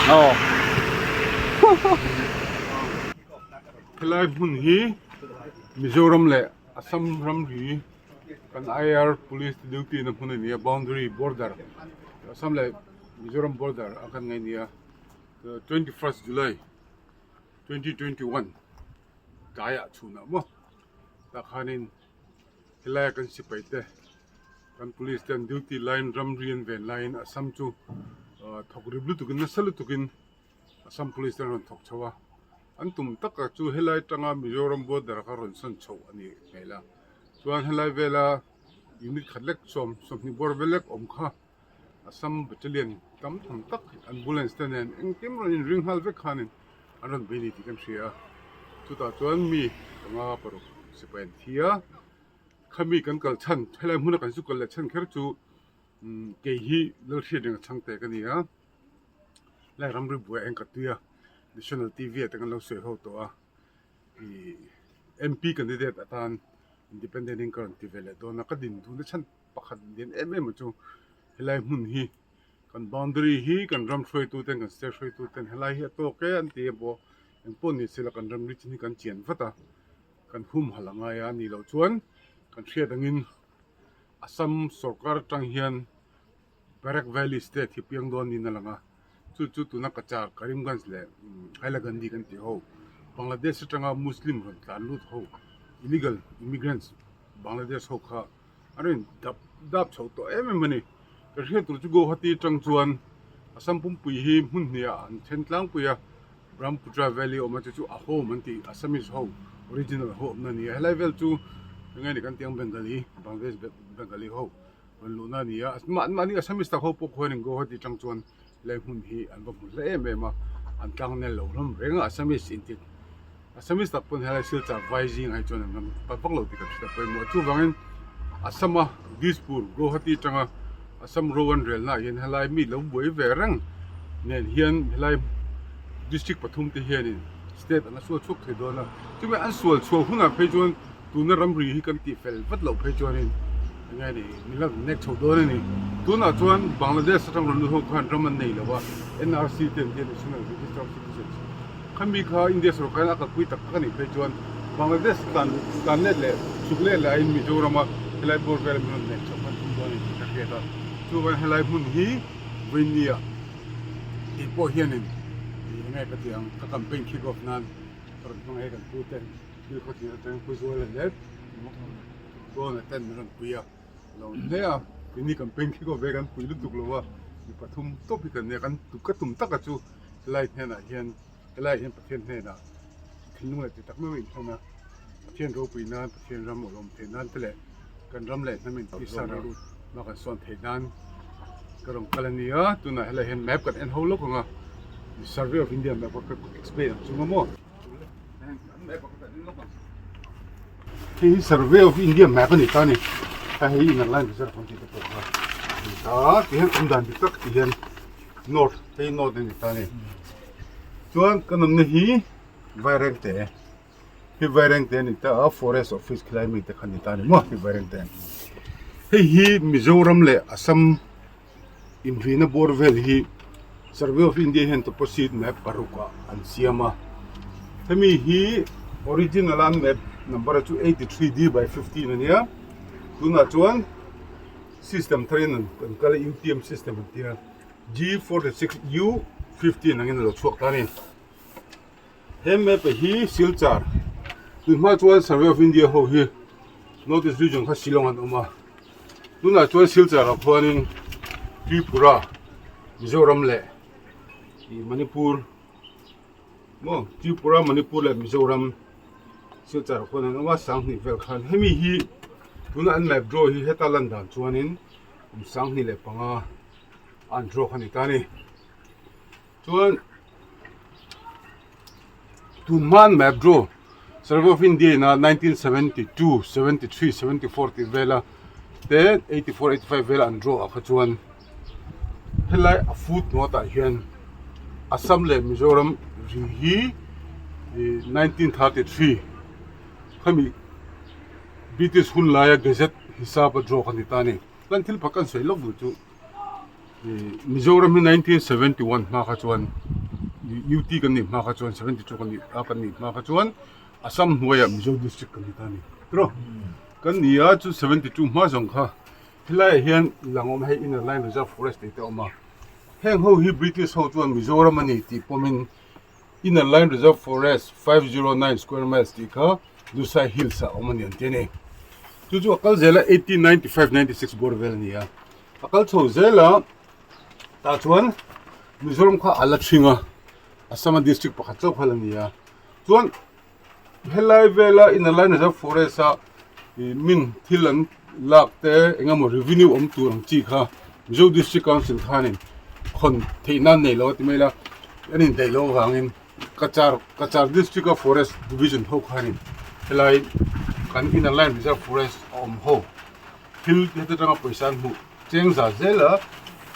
Aw. Helai hmun hi Mizoram leh Assam ramri kan IR police te duty na hmun a ni a boundary border Assam leh Mizoram border a kan ngaih a ni a 21st July 2021 tlaiah chhunah maw tah khanin helai a kan sipai te kan police te an duty laiin ramri an ven laiin Assam chu ah thawk rip lutukin nasa lutukin Assam police te an rawn thawk chho a an tum taka chu helai atanga Mizoram border kha rawn sawn chhoh a nih hmel a chuan helai vela unit khat lek sawm sawmhnih bawr vel lek awm kha. Assam Battalion tam tham tak ambulance te nen engkim rawn inring nghal vek khanin an rawn bei ni tih kan hria a, chutah chuan mi panga paruk sipai an thi a, khami kan kal chhan helai hmuna kan zu kal leh chhan kher chu kei hi Lalhriat reng a chhang te ka ni a, helai ramri buai a engka tui a National TV ah te kan lo sawi ho tawh a, ih MP candidate atan independent in ka rawn ti ve leh dawn a, ka din duhna chhan. Pakhat lian em em chu helai hmun hi kan boundary hi kan ram hruaitu ten kan state hruaitu ten helai hi a tawk e an ti a pawh engpawh ni se la kan ram ri chin hi kan chian vat a kan humhalh a ngai a nih loh chuan kan hriat angin Assam sawrkar atang hian Barak Valley state hi piang dawn niin a lang a chu chu tuna Cachar Karimganj leh Hailakandi kan tih ho Bangladesh atanga Muslim rawn tlan lut ho illegal immigrants Bangladesh ho kha. A rawn dap dap chho tawh em em a ni. Ka hriat tur chu Guwahati atang chuan Assam pumpui hi hmun hnih-ah an then tlangpui a, Brahmaputra Valley awm a chu chu Ahom an tih Assamese ho original ho awmna a ni a. Helai vel chu enge ni kan tih ang Bengali, Bangladesh Bengali ho rawn luhna a ni a. Mahni Assamese tak ho pawh khuanin Guwahati atang chuan helai hmun hi an va hmu hle em em a, an tlangnel lo hlawm reng a Assamese inti. Assamese tak pawn helai Silchar vai zingah hi chuan an ram pat vak lo tih kan hre ta pawimawh a. Chuvangin Assam-a Dispur, Guwahati atanga Assam ro an relnaah hian helai mi lo buai ve reng nen hian helai district pathum te hianin state an la sual chhuak thei dawn a. Chumi an sual chhuah hunah phei chuan tuna ramri hi kan tih fel vat loh phei chuanin eng nge ni min la nek chho dawn a ni. Tunah chuan Bangladesh atang rawn lut ho khan ram an nei lo a, NRC te an tia National Register of Citizens. Khami kha India sorkar in a kalpui tak tak a nih phei chuan Bangladesh tlan tlan let leh chhuk let leh aiin Mizorama helai bawr vel min rawn nek chhoh khan tum dawn a ni tih ka hriat a. Chuvangin helai hmun hi Vawinia tih pawh hianin ih eng nge ka tih ang ka campaign kick off nan ka rawn hmang e kan pu ten thil khawthlir atangin Pu Zuala leh Dawna ten min rawn pui a lo hle a keini campaign kick off ve kan pui lutuk lo a mi pathum tawp hi kan nia kan ka tum taka chu. Helai hnenah hian helai hian Pathian hnenah thinlung leh ti tak meuh inthlan a, Pathian ropui nan, Pathian ram awlawm theih nan te leh kan ram leh hnam in tisa ram hma kan sawn theih nan ka rawn kal a ni a, tunah helai hian map kan en ho lawk ang a, Survey of India map kha ka explain ang chung a maw. Hei hi Survey of India map a ni ta a ni, a hei inner line reserve an tih te pawh kha a ni ta, ti hian awm dan dik tak ti hian. North hei north a ni ta a ni chuan kan awmna hi Vairengte hi Vairengte a ni ta a forest office khilai mi te kha a ni ta a ni maw hi Vairengte hei hi Mizoram leh Assam inrina bawr vel hi Survey of India hian toposite map paruk ah an siam a hemi hi original a an map number chu 83 D by 15 a nia tunah chuan. System thar in an kal a UTM system an tia G46 U15 angin a lo chhuak ta a ni. He map hi Silchar tun hma chuan Survey of India ho hi North East region kha Shillong an awm a tunah chuan Silchar ah khuanin Tripura Mizoram leh Manipur maw Tripura Manipur leh Mizoram Silchar ah khuan an awm a sanghnih vel khan hemi hi tuna an map draw hi heta lan dan chuanin kum 25 an draw kha a ni ta a ni chuan tun hma an map draw Survey of India ina 1972 73 74 tih vela te 84 85 vela an draw ah kha chuan Helai a foot note ah hian Assam leh Mizoram ri hi 1933 khami British hun laia gazette hisap a draw kha ni ta a ni. Chuan thil pakhat kan sawi lawk duh chu Mizoram hi 1971 hma kha chuan. UT kan nih hma kha chuan 72 kan nih a kan nih hma kha chuan Assam hnuaiah Mizo district kan ni ta a ni tiraw kan ni a chu 72 hma zawng kha helaiah hian lang awm hei inner line reserve forest tih te a awm a heng ho hi British ho chuan Mizoram a ni tih pawmin Inner Line Reserve Forest 509 square miles tih kha Lusai Hills ah a awm a ni an ti a ni. Chu chu a kal zel a 1895 96 bawr vel a ni a. A kal chho zel a tah chuan Mizoram kha a la thing a, Assam a district pakhat chauh kha la ni a. Chuan helai vela Inner Line Reserve Forest a ih min thil an lak te eng emaw revenue awm tur ang chi kha Mizo District Council khanin khawn theih nan nei lo a ti mai la an indaih loh avangin Cachar Cachar District a Forest Division ho khanin helai kan Inner Line Reserve Forest a awm ho thil heti atanga pawisa an hmuh cheng za zela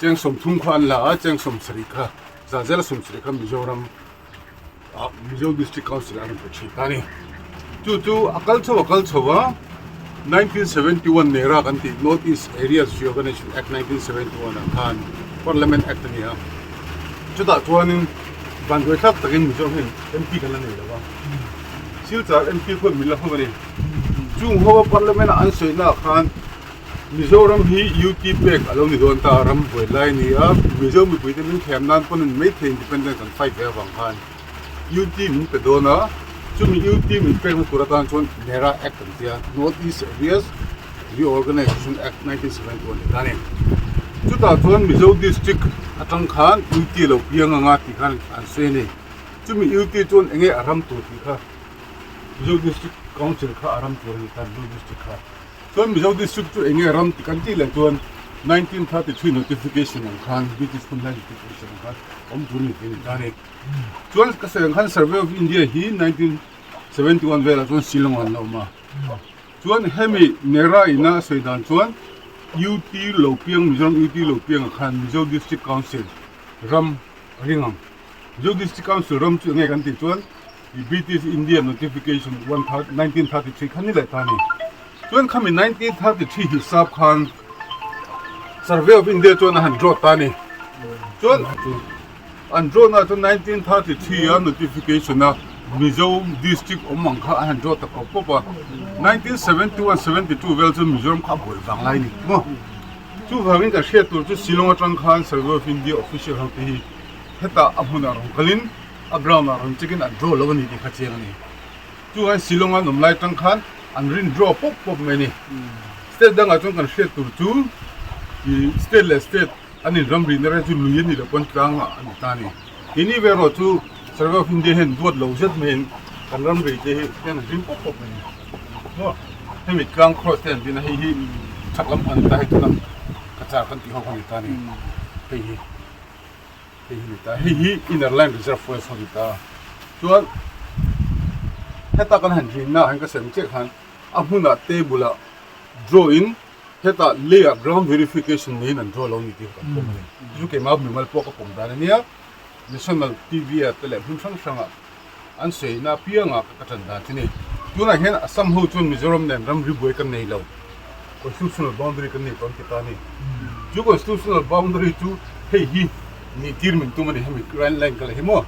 cheng 30 kha an la a cheng 70 kha za zela 70 kha Mizoram Mizo District Council a rawn pe thin ta a ni. Chu chu a kal chho a kal chho a, 1971 nera kan tih North East Areas Reorganisation Act 1971 ah khan Parliament Act a ni a, chutah chuanin vanduai thlak takin Mizoram hian MP kan la nei lo a, Silchar MP khuan min la hawm a ni. Chung ho a Parliament a an sawina ah khan Mizoram hi UT pek a lo ni dawn ta, ram buai lai a ni a, Mizo mipuite min thiam nan pawn in maithei independence an fight ve avang khan UT min pe dawn a, chumi UT min pekna tur atan chuan NERA Act an ti a, North East Areas Reorganisation Act 1971 ni ta a ni. Chutah chuan Mizo District atang khan UT a lo piang anga tih khan an sawi a ni. Chumi UT chuan enge a ram tur tih kha Mizo District Council kha a ram tur a ni ta, Mizo District kha. Chuan Mizo District chu enge ram ti kan tih leh chuan 1933 notification ang khan British hun lai notification ang khan awm tur ni tih a ni ta a ni. Chuan ka sawi ang khan Survey of India hi 1971 velah chuan Shillong ah an la awm a. Chuan hemi Nera ina a sawi dan chuan UT lo piang Mizoram UT lo piang ah khan Mizo District Council ram a ring ang. Mizo District Council ram chu enge kan tih chuan British India Notification 1933 kha ni leh ta a ni. Chuan khami 1933 hisap khan Survey of India chuan a han draw ta a ni. Chuan an draw na chuan 1933 a notification a Mizo district awm ang kha a han draw ta pawp pawp a. 1971 72 vel chuan Mizoram kha a buai vang lai a ni maw. Chuvangin kan hriat tur chu Shillong atang khan Survey of India official ho te hi hetah a hmunah rawn kalin a ground ah rawn check in an draw lo a ni tih kha chiang a ni. Chuan Shillong an awm lai tang khan an rin draw pawp pawp mai a ni. State dangah chuan kan hriat tur chu ih state leh state an in ramri na reng chu lui a nih loh pawn tlang ah a ni ta a ni. Keini ve erawh chu Survey of India hian duat lo zet maiin kan ramri te hi hian an rin pawp pawp mai a ni. Maw hemi tlang cross te an din a hei hi chhak lam pang a ni ta hei tunah Cachar kan tih ho kha a ni ta a ni hei hi. Hei hi ni ta, hei hi inner line reserve forest ho ni ta. Chuan heta kan han rinna ah hian ka sawi ang chiah khan a hmunah table ah draw in heta lei ah ground verification niin an draw lo ni tih kan pawm a ni. Chu chu keimah mimal pawh ka pawm dan a nia. National TV ah te leh hmun hrang hrang ah an sawina apiangah ka tan dan chu ni. Tunah hian Assam ho chuan Mizoram nen ramri buai kan nei lo, constitutional boundary kan nei tawh an ti ta a ni. Chu constitutional boundary chu hei hi nih tir min tum a ni, hemi line line kal hi maw.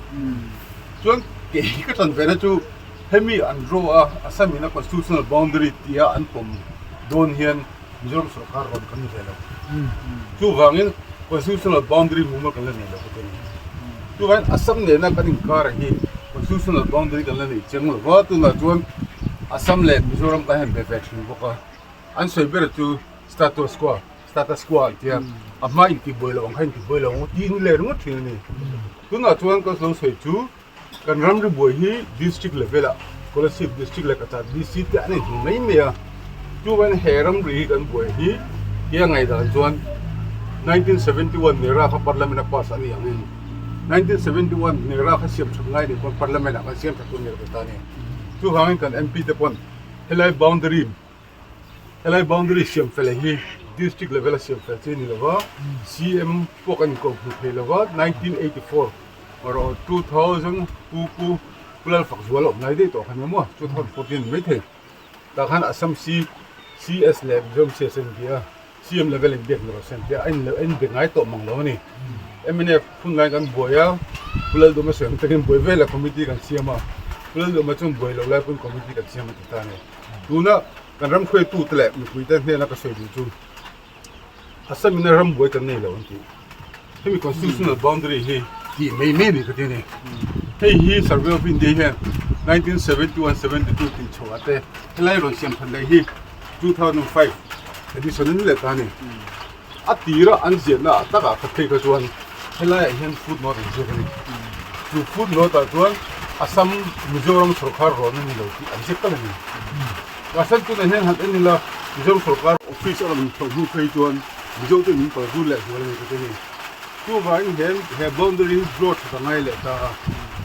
Chuan kei hi ka tan vena chu hemi an draw a, Assam in a constitutional boundary tia an pawm dawn hian Mizoram sorkar rawn kan ni ve lo. Chuvangin constitutional boundary mumal kan la nei lo bawk a ni. Chuvangin Assam nena kan inkar hi constitutional boundary kan la nei chiang lo va, tunah chuan Assam leh Mizoram kan han be ve thin bawk a. An sawi ber chu status quo, status quo an tia, a hma intihbuai loh ang kha intihbuai lo ang tiin leh ringawt thin a ni. Tunah chuan ka lo sawi chu Kan ramri buai hi district level ah Kolasib district leh Cachar DC te an inhmu mai mai a, chuan he ramri hi kan buai hi tia ngaihdan chuan 1971 nera kha parliament a pass a ni angin 1971 nera kha siam that ngai nih pawn parliament ah khan siam that tur ni lo ta a ni. Chuvangin kan MP te pawn helai boundary Helai boundary siam fel hi district level a siam fel chi a ni lova, CM pawh kan inkawm hmu thei lova, 1984 erawh 2000 Pu Pu Pu Lalfakzuala awm lai daih tawh kha nia maw, 2014 a ni maithei. Tah khan Assam C CS leh Mizoram CS a inbia a, CM level inbiak ni rawh se an tia, a inbe ngai tawh mang lo a ni. Mnf hun lai kan buai a. Pu Lalduma sawi ang takin buai vela committee kan siam a, Pu Lalduma chuan buai loh lai pawn committee kan siam a ti ta a ni. Tuna kan ram hruaitute leh mipuite hnena ka sawi duh chu Assam ina ram buai kan nei lo an ti. Hemi constitutional boundary hi tih mai mai a ni ka ti a ni. Hei hi Survey of India hian 1971, 72 tih chhoh ah te helai rawn siam that leh hi 2005 edition a ni leh ta a ni. A tira an ziahna ah takah kha phei kha chuan helaiah hian footnote an ziak a ni. Chu footnote ah chuan Assam Mizoram sorkar rawn a ni lo tih an ziak tal a ni. Mahse tunah hian han en ila Mizoram sorkar office a rawn chhoh hnu phei chuan Mizo te min palzul leh zual a ni ka ti a ni. Chuvangin he he boundary hi draw that a ngai leh ta a.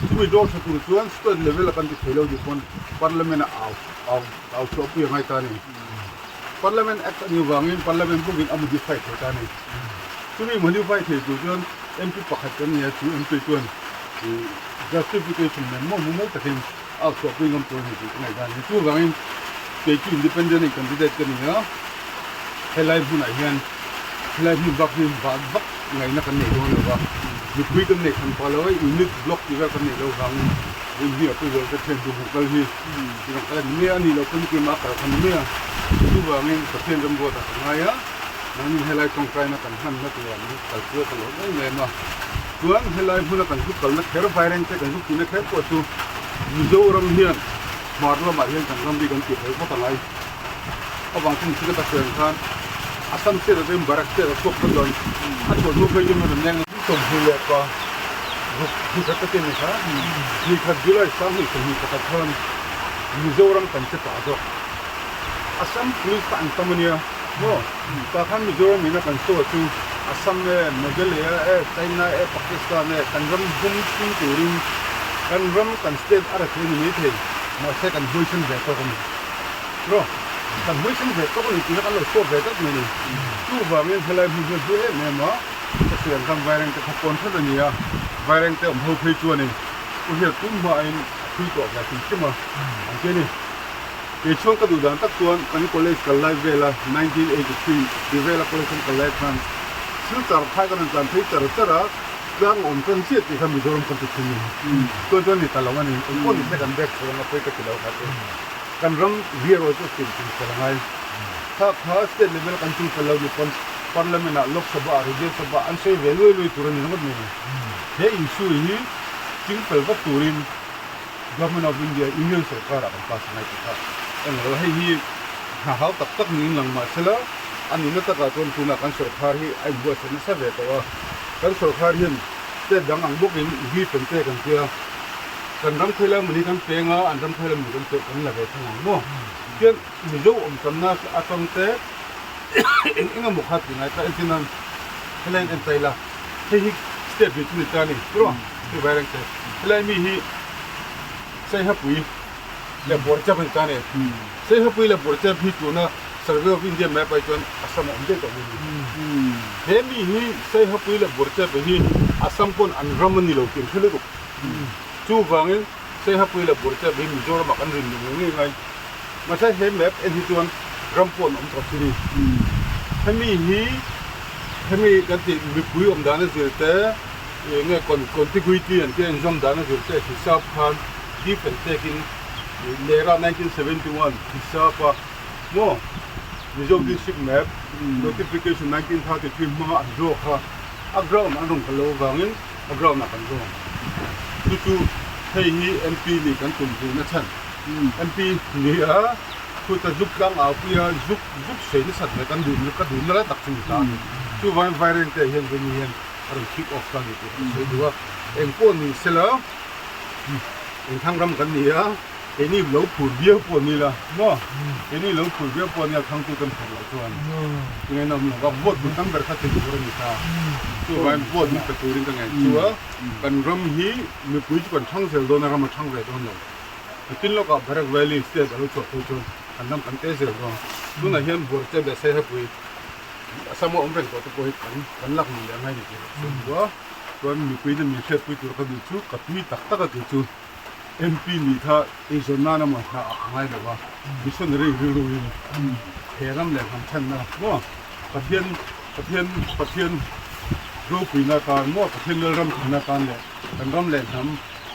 Chumi draw tha tur chuan state level a kan ti thei lo tih pawn Parliament a au au au chhuahpui a ngai ta a ni. Parliament Act a nih vangin Parliament bawkin a modify thei ta a ni. Chumi modify thei tur chuan MP pakhat kan nei a, chu MP chuan justification nen maw mumal takin a chhuahpui ngam tur a ni tih ka ngaihdan a ni. Chuvangin kei chu independent candidate ka ni a, helai hmunah hian helai hmun bak hi vah vak ngaihna kan nei dawn lo va, mipui kan nei than pah lo a, unit block tih vel kan neih loh vangin hmun hnih ah pawh zawh ka thian duh hmu kal hi. Tirang kal a ni mai a, a nih loh pawn keimah a kal kha ni mai a. Chuvangin Pathian remruatah ka ngai a, nangin helai tawngtaina kan hmanna turah min kalpui a ka lawm em em a. Chuan helai hmuna kan zuk kalna kher vaireng te kan zuk tihna kher pawh chu Mizoram hian hmar lamah hian kan ram hi kan tih fel phawt a ngai. Avang chu mihring ka ta sawi ang khan Assam state atangin Barak state a chhuak phawt dawn. A chhuah hnu phei chu rawn leng 25 ni khat ka ti a ni kha. Ni khat July 2021 khan Mizoram kan che ta zawk. Assam police kha an tam a nia maw? Tah khan Mizoram ina kan saw chu Assam e, Meghalaya e, China e, Pakistan e kan ram hum chhung turin kan ram kan state a rethei a ni maithei mahse kan huaisen ve tawk a ni. Ro, kan huaisen ve tawk a ni tih kha kan lo chhuak ve tlat mai a ni. Chuvangin helai hmun hian hlu em em a, ka sawi ang khan Vairengte kha pawn hret a ni a, Vairengte awm ho phei chuanin u hian tum hmain a thui tawh ve hrim hrim a, an ti a ni. Kei chuan ka duh dan tak chuan kan college kal lai vela 1983 ti vela college kan kal lai khan Silchar phai kan rawn tlan phei char char a, tlang awm tan chiah tih kha Mizoram kan ti thin a ni. Chuan chuan ni ta lo a ni, engpawh ni se kan bag chho ang a pawi ka ti lo kha chu. Kan ram riah rual chu state chung fel a ngai. Kha kha state level kan chung fel lo ni pawn Parliament ah Lok Sabha ah Rajya Sabha an sawi ve luai luai tur a ni ringawt mai ni. He issue hi ching fel vat turin Government of India Union sorkar ah kan pass a ngai tih kha eng lo. Hei hi hna hau tak tak niin lang mahsela a nihna takah chuan tunah kan sorkar hi a inbuatsaih nasa ve tawh a. Kan sorkar hian state dang ang bawkin give and take an tia. Kan ram khawi lai mawni kan peng a, an ram khawi lai mawni kan pek kan la ve thung ang maw? Tichuan Mizo awm tamna atang te eng eng emaw kha ti ngai ta entir nan helai an entai la hei hi step hi chu ni ta a ni tiraw hei vai reng te helai mi hi Saihapui leh Buarchap a ni ta a ni Saihapui leh Buarchap hi tuna Survey of India map ah chuan Assam a awm daih tawh mai a ni he mi hi Saihapui leh Buarchap hi Assam pawn an ram a ni lo tih an hre lutuk. Chuvangin Saihapui leh Burchep hi Mizoramah kan rin duh ngei ngei ngai. Mahse he map en hi chuan ram pawh an awm tawh si ni. Hemi hi hemi kan tih mipui awm dan a zir te eng nge contiguity an tih a inzawm dan a zir te hisap khan give and take in Nehra 1971 hisap a maw Mizo district map notification 1933 hmanga an draw kha a ground an rawn kal loh avangin a ground ah kan zawng. Chu chu hei hi MP nih kan tum duhna chhan. MP ni a khuta zuk tlang au pui a zuk zuk sei nasat ve kan duh ka duhna lai tak chu ni ta a ni. Chuvangin Vairengte ah hian Veni hian a rawn kick off ta a ni tih ka sawi duh a. Engpawh ni sela engthang ram kan ni a. Keini lo phur viau pawh ni la maw? Keini lo phur viau pawh nia thangtu kan phur loh chuan tunge na awm lo va, vote hun tam ber kha thil tur a ni ta. Chuvangin vote min pe turin ka ngaih chu a, kan ram hi mipui chu kan thang zel dawn a, ram a thang ve dawn lo. Nitin lawkah Barak Valley state a lo chhuah phei chuan kan ram kan te zel dawn. Tunah hian Buarchep leh Saihapui Assam a awm reng tawh te pawh hi kan kan lak ni leh a ngai ni tih ka sawi duh a. Chuan mipuiin min hriatpui tur ka duh chu ka tui tak tak a tih chu. MP nih kha eizawn nan emaw hna ah a ngai lo a, missionary rilru in he ram leh hnam chhanna maw Pathian Pathian Pathian. Ropuina atan maw Pathian Lalram thlenna atan leh kan ram leh hnam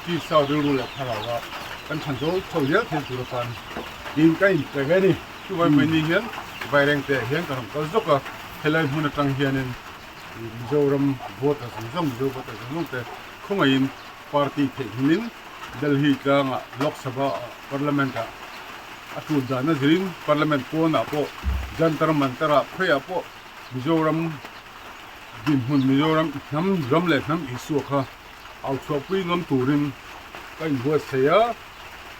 tisa rilru leh thlarau a kan chhan zo chho zel thei tur atan tiin ka inpe ve a ni. Chuvai mai ni hian Vairengte ah hian ka rawn kal zawk a, helai hmun atang hianin Mizoram voter zawng zawng Mizo voter zawng zawng te khawngaihin party theihnghilhin Delhi tlangah Lok Sabha ah Parliament ah a tul dan a zirin Parliament pawnah pawh Jantar Mantar ah khawiah pawh Mizoram dinhmun Mizoram hnam ram leh hnam Isua kha au chhuahpui ngam turin ka inbuatsaih a,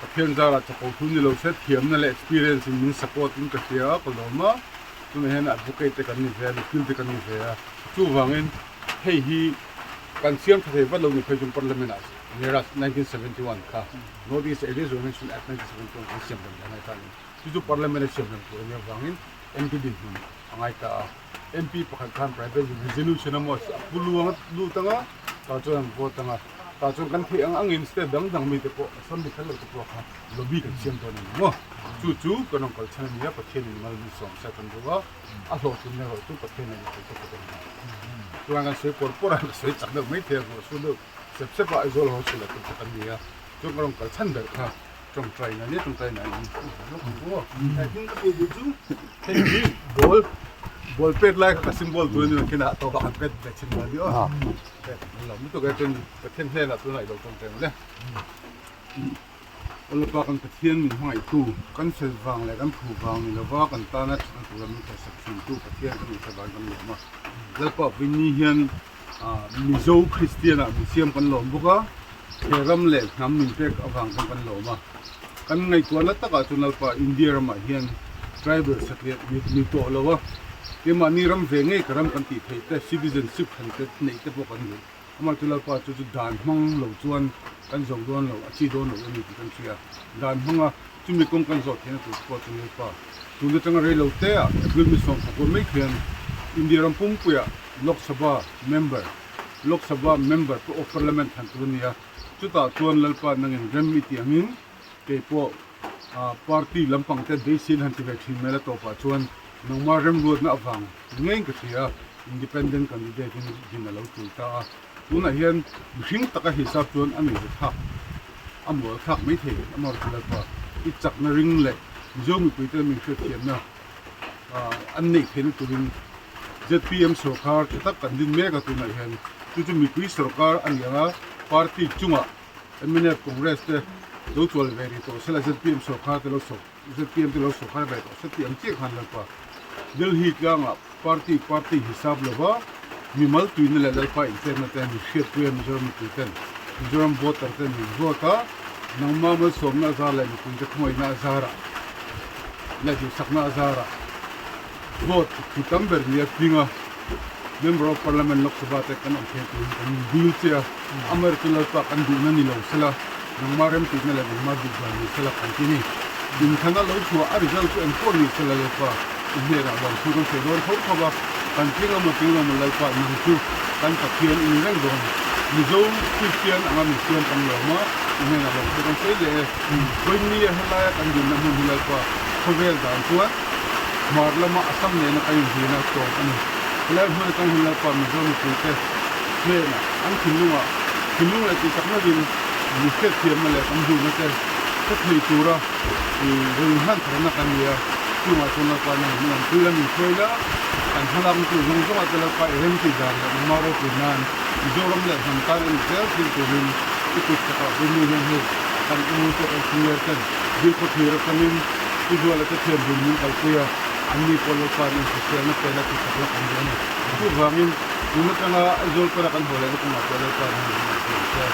Pathian zarah chapo thu ni lo se thiamna leh experience in min support in ka hria a, ka lawm a, tunah hian advocate te kan ni ve a, lukil te kan ni ve a, chuvangin hei hi kan siam tha thei vat lo ni phei chuan Parliament ah Neeraj 1971 kha North East Area Zonation Act 1971 kan siam rem leh a ngai ta a ni, chu chu Parliament a siam rem tur a nih avangin MP dinhmun a ngai ta a, MP pakhat khan private resolution emaw a pu lu anga lut anga tah chuan an vote anga tah chuan kan theih ang angin state dang dang mite pawh assembly kher lo te pawh kha lobby kan siam dawn a ni maw chu chu kan rawn kal chhan a ni a Pathianin mal min sawm se kan duh a a hlawhtlinna erawh chu Pathianin a thei tawk a ni chuan kan sawi pawr pawr a ka sawi chak deuh mai thei a ruah su deuh sep sep a Aizawl ho chhul a tum te kan ni a chuan ka rawn kal chhan ber kha tawngtai na nia tawngtai na in hei ka tih duh chu hei hi ball ball pet lai kha ka symbol tur ani khin ah tawp ah kan pet ve thin mai ni aw lo lutuk e chuan Pathian hnenah chuan a ilo tawngtai ang le Awlapa kan Pathian min hmangaih tu kan fel vang leh kan phu vang ni lova kan tana thatna tura min hresak thin tu Pathian kan inhre vang kan lawm a Lalpa Vini hian Mizo Kristian ah min siam kan lawm bawk a, he ram leh hnam min pek avang chuan kan lawm a. Kan ngaihtuahna takah chuan Lalpa India ramah hian tribal satliah ni tawh lo a, keimahni ram ve ngei ka ram kan tih theih te, citizenship hran te neih te pawh kan duh. Amah chu Lalpa chu chu dan hmang lo chuan kan zo dawn lo, a chi dawn lo a ni tih kan hria. Dan hmanga chumi kawng kan zawh theihna tur pawh chu Lalpa tun atanga rei lo te ah April ni 10 mai khian India ram pumpuiah Lok Sabha member, Lok Sabha member pawh of Parliament thlan tur a ni a, chutah chuan Lalpa nangin rem i tih angin kei pawh party lampang te beisein han ti ve thin mai la tawpah chuan nangmah remruatna avang ngeiin ka hria a, independent candidate in din a lo tul ta a, tunah hian mihring taka hisap chuan a nei thlak a mual thlak mai thei amaherawhchu Lalpa i chakna ring leh Mizo mipuite min hriatthiamna an neih theihna turin zpm sorkar tha tak kan din mek a tunah hian chu chu mipui sorkar a ni ang a party chungah mnf congress te lo chual ve rih tawh sela zpm sorkar te lo zpm te lo sorkar ve tawh se tih ang chiah khan lalpa Delhi tlangah party party hisap lova mimal tuina leh lalpa inpekna te min hriatpui a Mizoram mipui ten Mizoram voter ten min vote a nangma malsawmna a zar leh mipui te khawngaihna a zarah leh duhsakna a zarah vote thu tam ber nia tling a, Member of Parliament Lok Sabha te kan awm thei turin kan dil che a, Amaherawhchu Lalpa kan duhna ni lo sela, nangma remtihna leh nangma duhdan ni sela kan ti ni. Inthlan a lo chhuah a result chu eng pawh ni sela Lalpa i hnenah lawm thu kan sawi dawn tho tho a, kan tling emaw tling lo maw Lalpa nang chu kan Pathian i ni reng dawn. Mizo Kristian anga min siam kan lawm a, i hnenah lawm thu kan sawi leh e. Vawinia helaia kan dinna hmun hi Lalpa khawvel dan chuan Hmar lama Assam nena kan inzirna tawp a ni. Helai hmun atang hian Lalpa Mizo mipuite hnenah an thinlungah thinlung leh tih takna din mi hriatthiamna leh kan duhna te hre thei tura rawn inhman tharna kan ni a. Chungah chuan Lalpa nang min awmpui la, min hruai la, kan hmalakna tur zawng zawngah te Lalpa i remti dan leh nangmah ropui nan Mizoram leh hnam tan a ni zel thil turin i kut chakah Vumi hian hei kan u te kan senior ten Bilkhawthlir atangin Pu Zuala te thian hun min kalpui a, anni pawh Lalpa nen hriselna pela ti chak lak an duh a ni. Chuvangin, tun atanga Aizawl pana kan haw lehna kawngah pawh Lalpa nen min rawn hruai che.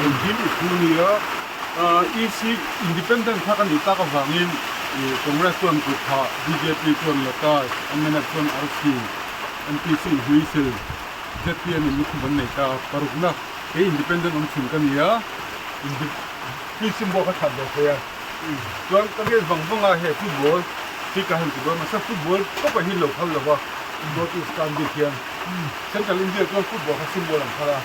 Engkim i thu nia, EC Independent kha ka nih tak avangin Congress chuan kut phah, bjp chuan Lotus, mnf chuan Arsi, MPC in Whistle, zpm in lukhum an nei ta. Parukna, kei Independent awm chhun ka ni a, Pi symbol kha that lo thei a. Chuan ka riat vang vang a he football hi ka han ti dawn mahse football tawp ah hian lo phal lo va North East tan bik hian Central India chuan football kha symbol an phal a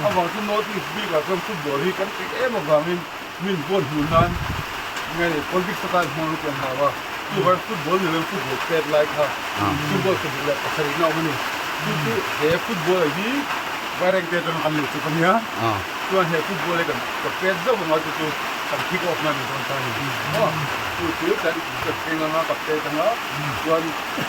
avang chu North East bik ah chuan football hi kan tih em avangin min vote hmuh nan nge politics atan hmang lutuk an hlau a chuvang football ni lo in football pet lai kha symbol 27 na awm a ni. Chu chu he football ah hi Vairengte atanga kan luh chuk a nia. Chuan he football hi kan ka pet zauh anga chu chu kan kick off na a ni dawn ta a ni. Maw? Chu chu kan ka keng anga ka pet anga chuan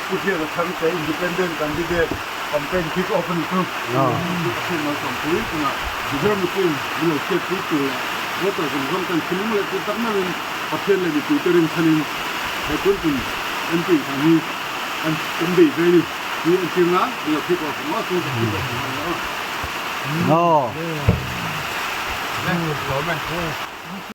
Pu Hriata Thangte Independent Candidate campaign kick off a ni chu. Chu chu Pathian malsawmpui tunah Mizoram mipuiin min lo hriatpui tur leh voter zawng zawng ten thinlung leh tih tak meuhin Pathian leh mipuite rinchhanin he tun tum MP inthlan hi kan kan bei ve a ni. Hi an tir nan an lo kick off ang a, chu ka kick off ang a ni a. Lawm e.